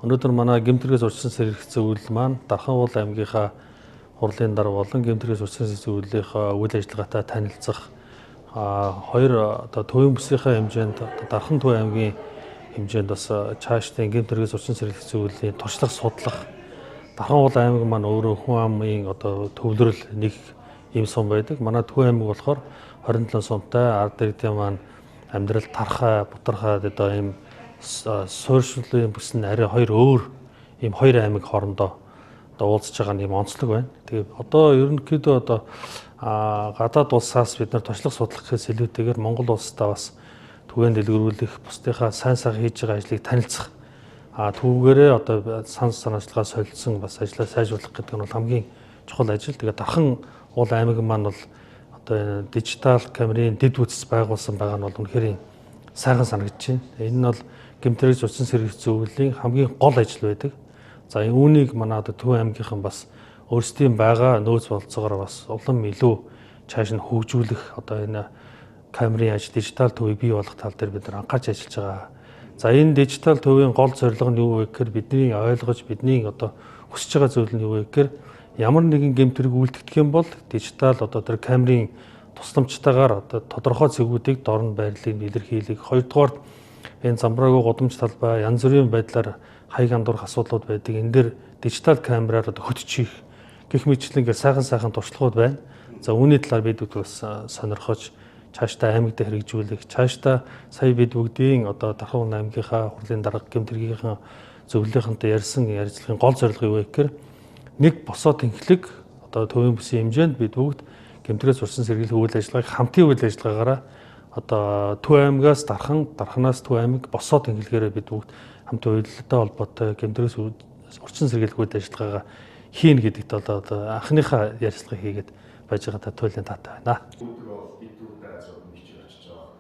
Өнөөдөр манай гэмт хэрэгээс урьдчилан сэргийлэх зөвлөл маань Дархан уул аймгийнхаа хурлын дарга болон гэмт хэрэгээс урьдчилан сэргийлэх зөвлөлийнхөө үйл ажиллагаатай танилцах, хоёр одоо төвийн бүсийнхээ хэмжээнд, Дархан Төв аймгийн хэмжээнд бас цаашдын гэмт хэрэгээс урьдчилан сэргийлэх зөвлөлийн туршлага судлах. Дархан уул аймаг маань өөрөө хүн амын одоо төвлөрөл нэг ийм сум байдаг. Манай Төв аймаг болохоор 27 сумтай, ард иргэдийн маань амьдрал тархай, бутархай, одоо ийм суурьшууллын бүс нь арай хоёр өөр ийм хоёр аймаг хоорондоо одоо уулзж байгаа нэг онцлог байна. Тэгээ одоо ерөнхийдөө одоо гадаад улсаас бид нар туршлага судлах гэхээс илүүтэйгээр Монгол улстай бас түгээн дэлгэрүүлэх, бусдынхаа сайн сайхан хийж байгаа ажлыг танилцах, түүгээрээ одоо санал санаачлалгаа солилцсон бас ажлаа сайжруулах гэдэг нь бол хамгийн чухал ажил. Тэгээ Дархан уул аймаг маань бол одоо дижитал камерын дэд бүтц байгуулсан байгаа нь бол үнэхээр сайхан санагдаж байна. Энэ нь бол гэмт хэрэгс урьдчилан сэргийлэх зөвлөлийн хамгийн гол ажил байдаг. За, үүнийг манай одоо Төв аймгийнхан бас өөрсдийн байгаа нөөц бололцоогоор бас улам илүү цааш нь хөгжүүлэх, одоо энэ камерын ажил, дижитал төвийг бий болгох тал дээр бид нар анхаарч ажиллаж байгаа. За, энэ дижитал төвийн гол зорилго нь юу вэ гэхээр бидний ойлгож, бидний одоо хүсэж байгаа зүйл нь юу вэ гэхээр ямар нэгэн гэмт хэрэг үйлдэгдэх юм бол дижитал одоо тэр камерын тусламжтайгаар одоо тодорхой цэгүүдийг, дорн байрлалыг илэрхийлэх. Хоёрдугаар, энэ замбраагүй гудамж талбай, янз бүрийн байдлаар хаяг андуурах асуудлууд байдаг. Энэ дээр дижитал камераар одоо хөтч хийх гэх мэтчлэнгээр сайхан сайхан туршлагууд байна. За, үүний талаар бид бүгд бас сонирхож, цаашдаа аймагтаа хэрэгжүүлэх, цаашдаа сая бид бүгдийн одоо Дархан аймгийнхаа хурлын дарга, гэмт хэргийнхээ зөвлөлийнхэнтэй ярьсан ярилцлагын гол зорилго юу вэ гэхээр нэг босоо тэнхлэг одоо төвийн бүсийн хэмжээнд бид бүгд гэмт хэрэгээс урьдчилан сэргийлэх үйл ажиллагааг хамтын үйл ажиллагаагаараа одоо Төв аймгаас Дархан, Дарханаас Төв аймаг босоо тэнхлэгээрээ бид бүгд хамт уялдаа холбоотой гэмт хэрэгээс урьдчилан сэргийлэх үйл ажиллагаагаа хийнэ гэдэгт одоо анхныхаа ярилцлага хийгээд байж байгаадаа туйлын таатай байна.